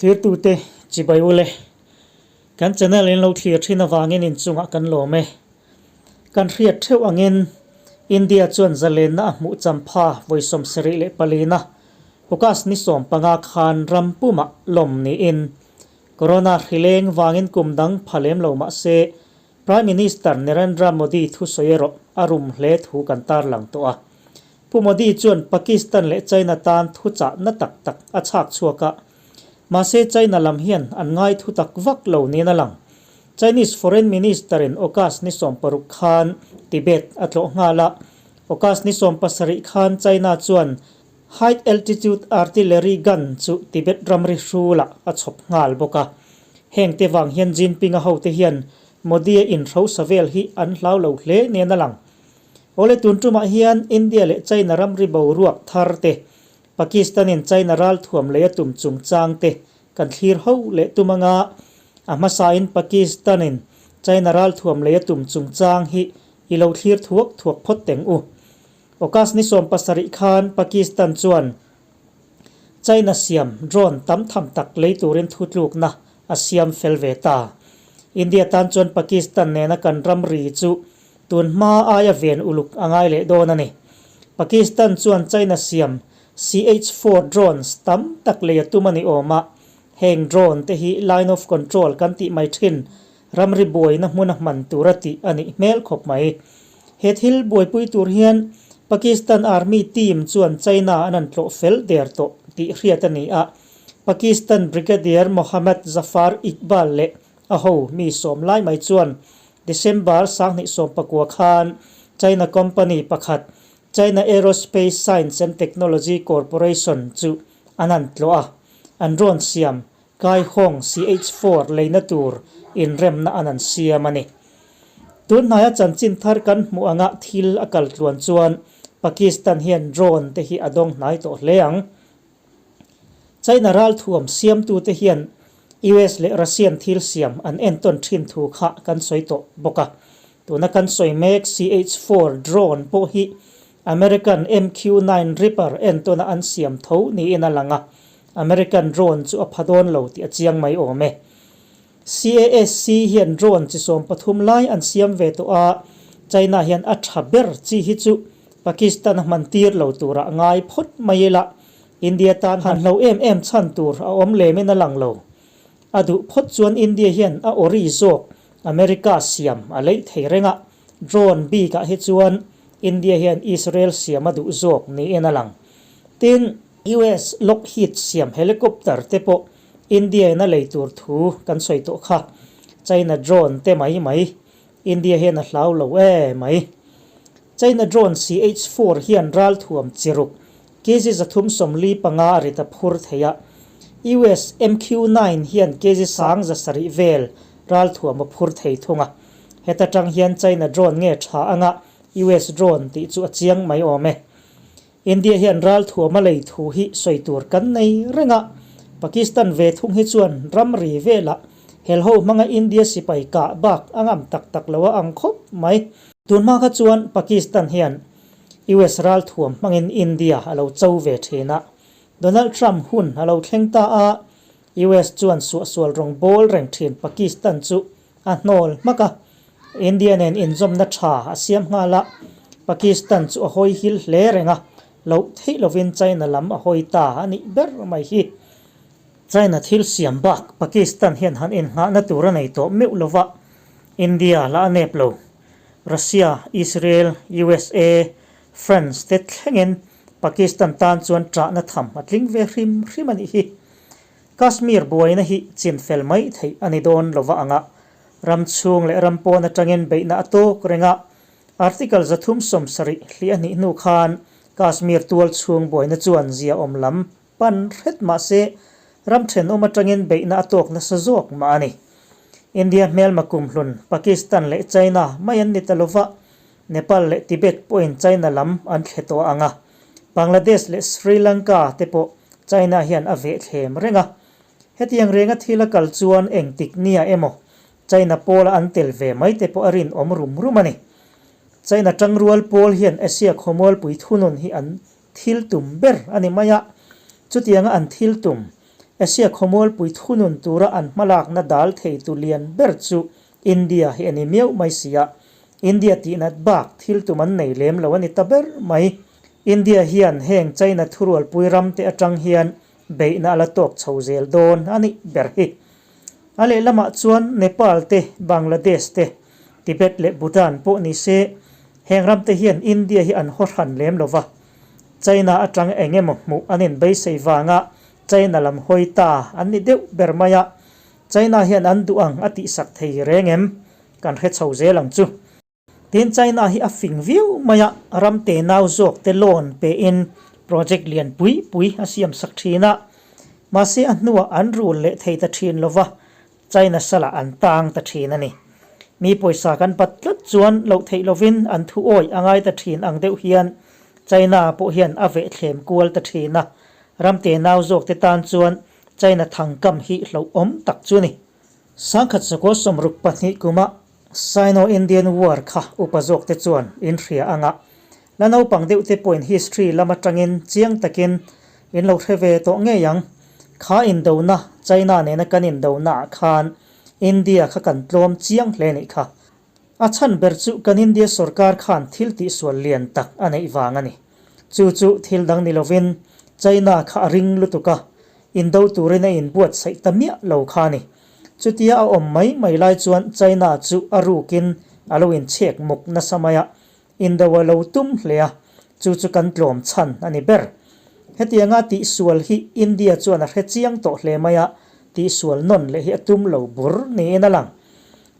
Thirtute chibai ule, kan channel in lo thlir thin avangin inchungah kan lawm e. Kan hriat theuh angin India chuan zalenna a hmuh champha vawi 74na August ni 15 khan ram pumah lawm niin Corona hrileng vangin kum dang pha lem lo mah se Prime Minister Narendra Modi thusawi erawh a rum hle thu kan tarlang tawh a. Pu Modi chuan Pakistan leh China tan thuchah na tak tak a chhak chhuak a, mahse China lam hian an ngai thu tak vak lo niin a lang. Chinese Foreign Minister in August ni 16 khan Tibet a tlawh nghal a, August ni 17 khan China chuan High Altitude Artillery Gun chu Tibet ramri hrulah a chhawp nghal bawk a. Heng te vang hian Jinping-a hote hian Modi-a inhrosa vel hi an hlau lo hle nen a lang. Awle tun tumah hian India leh China ramri boruak thar te, Pakistan-in China ralthuam lei a tum chungchang te kan thlir ho leh tum anga a hmasain Pakistan-in China ralthuam lei a tum chungchang hi i lo thlir thuak thuak phawt teng u. August ni 17 khan Pakistan chuan China siam drone tam tham tak lei turin thutlukna a siam fel ve ta. India tan chuan Pakistan nena kan ramri chu tun hma aia ven uluk a ngai leh dawn a ni. Pakistan chuan China siam CH-4 drones tam tak lei a tum a ni awm a, heng drone te hi line of control kan tih mai thin ramri buaina hmuna hman tura tih a nih hmel khawp mai. He thil buaipui tur hian Pakistan Army team chuan China an an tlawh fel der tawh tih hriat a ni a, Pakistan Brigadier Mohammad Zafar Iqbal leh a ho mi sawm lai mai chuan December 2019 khan China company pakhat China Aerospace Science and Technology Corporation chu an an tlawh a, an rawn siam Kaihawng CH4 leina tur inremna an an siam a ni. Tun hnaia chanchin thar kan hmuh anga thil a kal tluan chuan Pakistan hian drone te hi a dawng hnai tawh hle ang. China ralthuam siamtute hian US leh Russian thil siam an entawn thin thu kha kan sawi tawh bawk a. Tuna kan sawi mek CH4 drone pawh hi American MQ-9 Reaper entawna an siam tho niin a lang a, American drone chu a pha dawn lo tih a chiang mai awm e. CASC hian drone chi 13 lai an siam ve tawh a, China hian a tha ber chi hi chu Pakistan a hman tir lo turah ngai phawt mai ila, India tan han hlo em em chhan tur a awm lemin a lang lo. A duh phawt chuan India hian a ori zawk America siam a leih thei reng a, drone bikah hi chuan India hian Israel siam a duh zawk niin a lang. Tin, US Lockheed siam helicopter te pawh India in a lei tur thu kan sawi tawh kha. China drone te mai mai India hian a hlau lo e mai. China drone CH-4 hian ralthuam chiruk kg 345 a rit a phur thei a, US MQ-9 hian kg 700 vel ralthuam a phur thei thung a. Heta tang hian China drone nge tha anga US drone tih chu a chiang mai awm e. India hian ralthuam a lei thu hi sawi tur kan nei reng a, Pakistan ve thung hi chuan ramri velah helho hmanga India sipai kah bak a ngam tak tak lo a ang khawp mai. Tun hma kha chuan Pakistan hian US ralthuam hmangin India a lo cho ve thin a, Donald Trump hun a lo thleng ta a, US chuan suahsual rawng bawl reng thin Pakistan chu a hnawl hmak a, India nen inzawmna tha a siam nghal a, Pakistan chu a hawi hil hle reng a, loh theih lovin China lam a hawi ta a nih ber mai hi. China thil siam bak Pakistan hian han innghahna tur a nei tawh meuh lova, India la a nep lo. Russia, Israel, USA, France te thlengin Pakistan tan chuan ṭahna tham a tling ve hrim hrim a nih hi. Kashmir buaina hi chin fel mai theih a ni dawn lova anga ram chhung leh ram pawn atangin beihna a tawk reng a. Article 370 hliah hnih hnu khan Kashmir tual chhung buaina chuan zia awm lam pan hret mah se ram thenawm atangin beihna a tawk nasa zawk mah a ni. India hmelma kumhlun Pakistan leh China mai an ni ta lova, Nepal leh Tibet pawhin China lam an thle tawh ang a, Bangladesh leh Sri Lanka te pawh China hian a veh thlem reng a. Hetiang renga thil a kal chuan engtik nia emaw China pawla an tel ve mai te pawh a rinawm rum rum a ni. China tangrual pawl hian Asia khawmualpui thunun hi an thil tum ber a ni mai a, chutianga an thil tum Asia khawmualpui thunun tura an hmalakna dal theitu lian ber chu India hi a ni miau mai si a, India tihnat bak thil tum an nei lem lo a ni ta ber mai. India hian heng China thurualpui ramte atang hian beihna a la tawk chho zel dawn a nih ber hi. A lehlamah chuan Nepal te, Bangladesh te, Tibet leh Bhutan pawh ni se heng ramte hian India hi an haw hran lem lo va. China atang eng emaw hmuh an inbeisei vanga China lam hawi ta an ni deuh ber mai a, China hian an duh ang a tihsak thei reng em? Kan hre chho zel ang chu. Tin, China hi a fing viau mai a, ram te nau zawk te loan pein project lian pui pui a siam sak thin a. Mahse a hnuah an rul leh thei ta thin lo va, China salah an tang ta thin a ni. Mi pawisa kan pat tlat chuan loh theih lovin an thu awih a ngai ta thin ang deuh hian China pawh hian a vehthlem kual ta thin a. Ram te nau zawk te tan chuan China thangkam hi hlauhawm tak chu a ni. 1962 kuma Sino-Indian War kha upa zawk te chuan in hria anga la naupang deuh te pawhin history lam atangin chiang takin in lo hre ve tawh ngei ang. Kha indona, China nena kan indona ah khan India kha kan tlawm chiang hle nih kha. A chhan ber chu kan India sorkar khan thil tihsual lian tak a neih vang a ni. Chu chu thil dang ni lovin China kha a ring lutuk a, indo turin a inbuatsaih ta miah lo kha a ni. Chutia a awm mai mai lai chuan China chu a rukin a lo inchhek muk nasa mai a, indo a lo tum hle a, chu chu kan tlawm chhan a ni ber. Hetianga tihsual hi India chuan a hre chiang tawh hle mai a, tihsual nawn leh hi a tum lo bur niin a lang.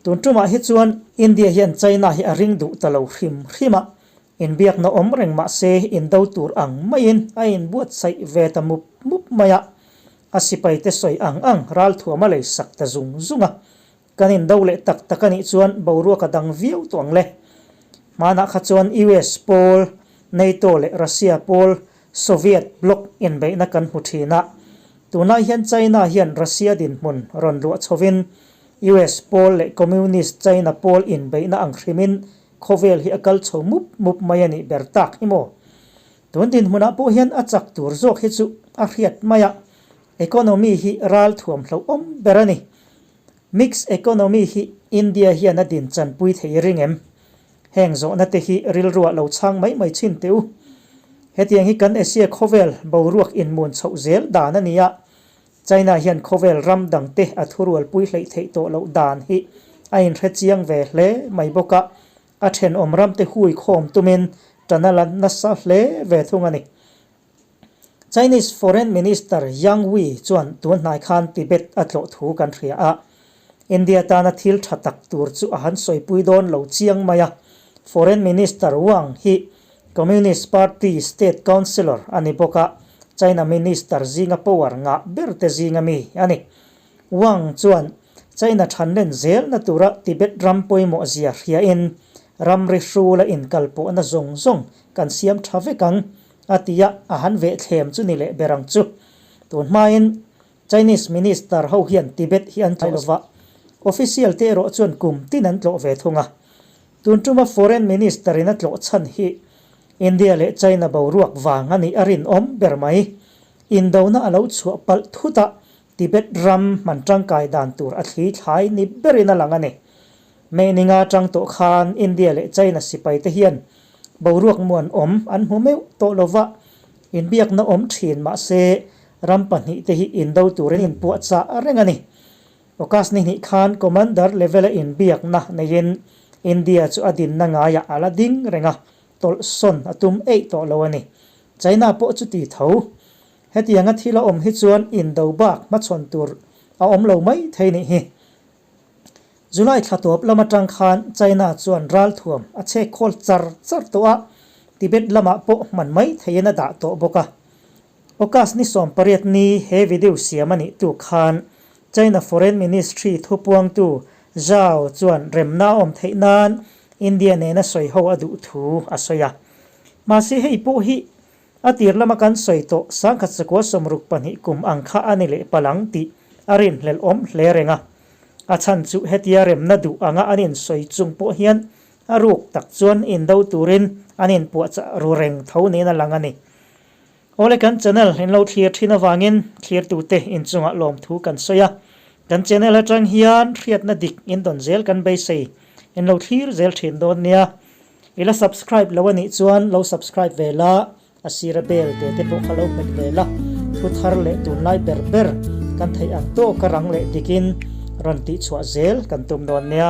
Tun tumah hi chuan India hian China hi a ring duh ta lo hrim hrim a, inbiakna awm reng mah se indo tur ang maiin a inbuatsaih ve ta mup mup mai a, a sipaite sawi ang ang ralthuam a lei sak ta zung zung a. Kan indo leh tak tak a nih chuan boruak a dang viau tawh ang le. Hmanah kha chuan US pawl, NATO leh Russia pawl Soviet bloc inbeihna kan hmu thin a. Tunlai hian China hian Russia dinhmun rawn luah chhovin US pawl leh Communist China pawl inbeihna ang hrimin khawvel hi a kal chho mup mup mai a nih ber tak hi maw? Tun dinhmunah pawh hian a chak tur zawk hi chu a hriat mai a, economy hi ral thuam hlauhawm ber a ni. Mixed economy hi India hian a din chanpui thei ring em? Heng zawhna te hi rilruah lo chhang mai mai chhin teh u. Hetiang hi kan Asia khawvel boruak inmun chhoh zel dan a ni a, China hian khawvel ram dangte a thurualpui hleih theih tawh loh dan hi a inhre chiang ve hle mai bawk a, a thenawm ramte hui khawm tumin tan a la nasa hle ve thung a ni. Chinese Foreign Minister Yang Yi chuan tun hnai khan Tibet a tlawh thu kan hria a, India tana thil tha tak tur chu a han sawipui dawn lo chiang mai a, Foreign Minister Wang hi Communist Party State Councillor a ni bawk a, China Minister zinga power ngah ber te zinga mi a ni. Wang chuan China thanlen zelna tura Tibet ram pawimawh zia hriain ramri hrula inkalpawhna zawng zawng kan siam tha vek ang a ti a, a han vehthlem chu ni leh ber ang chu. Tun hmain Chinese Minister ho hian Tibet hi an tlawh lova, official te erawh chuan kum tin an tlawh ve thung a. Tun tuma Foreign Minister in a tlawh chhan hi India leh China boruak vang a nih a rinawm ber mai. Indona a lo chhuah palh thut a, Tibet ram hman tangkai dan tur a thli thlai ni berin a lang a ni. May ninga tang tawh khan India leh China sipai te hian boruak muanawm an hmu meuh tawh lova, inbiakna awm thin mahse ram pahnihte hi indo turin inpuahchah reng a ni. August ni hnih khan Commander level-a inbiakna neiin India chu a dinna ngaiah a la ding reng a, tawlhsawn a tum eih tawh lo a ni. China pawh chu ti tho. Hetianga thil a awm hi chuan indo bak hmachhawn tur a awm lo mai thei nih hi. July thla tawp lam atang khan China chuan ralthuam a chhek khawl char char tawh a, Tibet lamah pawh hman mai theiin a dah tawh bawk a. August ni 18 ni he video siam a nih tu khan China Foreign Ministry thupuangtu Zhao chuan remna a awm theih nan India nena sawi ho a duh thu a sawi a. Mahse hei pawh hi A tir lama kan sawi tawh 1962 kum ang kha a ni leh palang tih a rinhlelh awm hle reng a. A chhan chu hetia remna duh anga an insawi chung pawh hian a ruk tak chuan indo turin an inpuahchah ru reng tho niin a lang a ni. Awle kan channel in lo thlir thin avangin thlirtute inchungah lawmthu kan sawi a. Kan channel atang hian hriatna dik in dawn zel kan beisei in lo thlir zel thin dawn nia. I la subscribe lo anih chuan lo subscribe ve la, a sira bell te te pawh kha lo hmet ve la, thu thar leh tunlai ber ber kan theih ang tawka rang leh dikin rawn tihchhuah zel kan tum dawn nia.